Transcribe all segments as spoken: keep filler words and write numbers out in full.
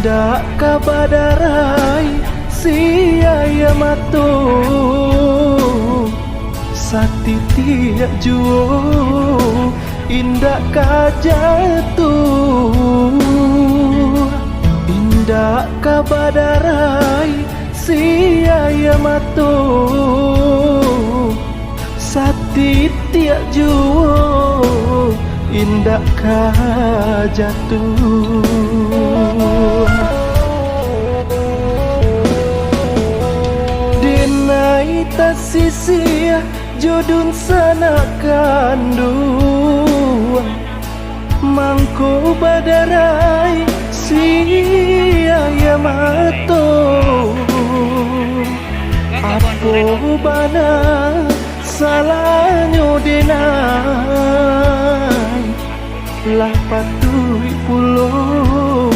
Indak ka badarai si aia mato, satitiak juo indak ka jatuah. Indak ka badarai si aia mato, satitiak juo indak ka jatuah. Denai tasisiah jo dunsanak kanduang, mangko badarai si aia mato. Apo bana salahnyo denai? Lah patuik pulo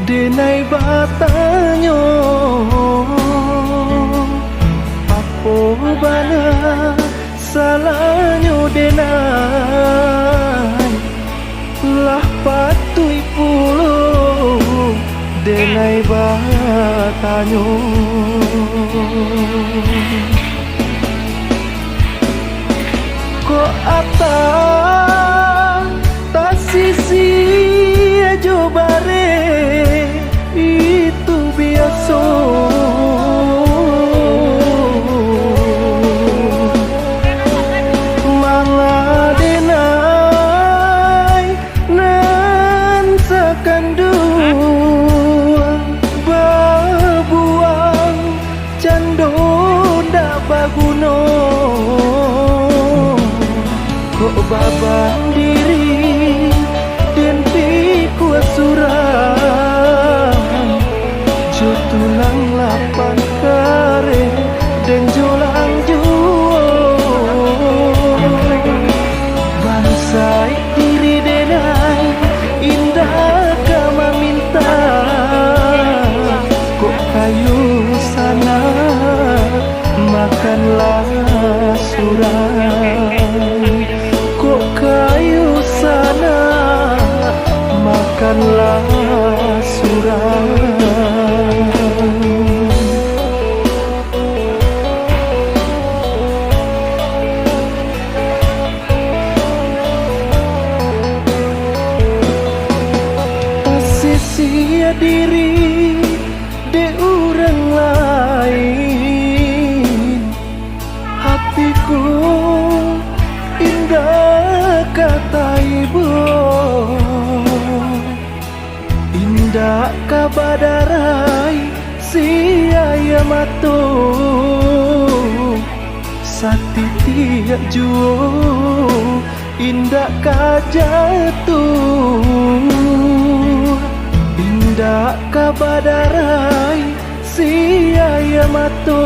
denai batanyo, apo bana salahnyo denai? Lah patuik pulo denai batanyo. Kok atang tasisiah jo bareh itu biaso. Manga denai nan sakanduang babuang, cando ndak baguno. Kok babandiri den pikua surang, jo tulang lapan kareh den jolang juo. Bansaik diri denai indak ka mamintak, kok kayu sanak makanlah surang. Kok kayu sanak makanlah surang. Tasisiah diri dek urang lain, hatiku indak ka taibo. Indak ka badarai si aia mato, satitiak juo indak ka jatuah. Indak ka badarai si aia mato,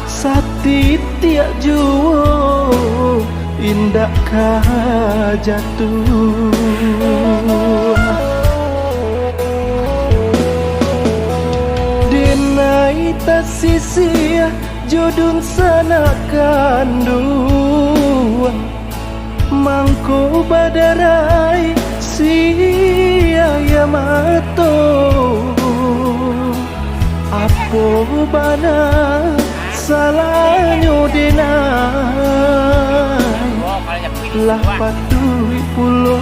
satitiak juo indak ka jatuah. Denai tasisiah jo dunsanak kanduang, mangko badarai si aia mato. Apo bana salahnyo denai? Lah patuik pulo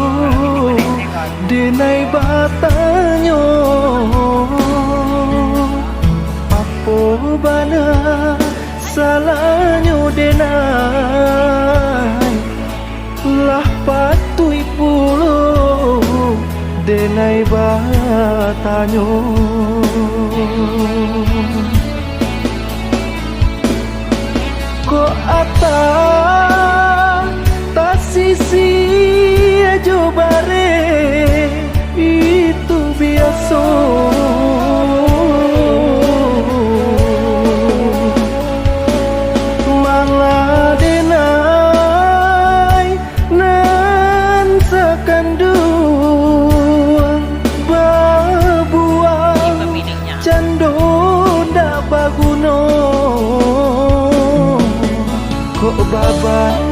denai batanyo, apo bana salahnyo denai? Lah patuik pulo denai batanyo. Kok atang tasisiah jo bareh itu biaso. Manga denai nan sakanduang babuang, cando ndak baguno. Kok baban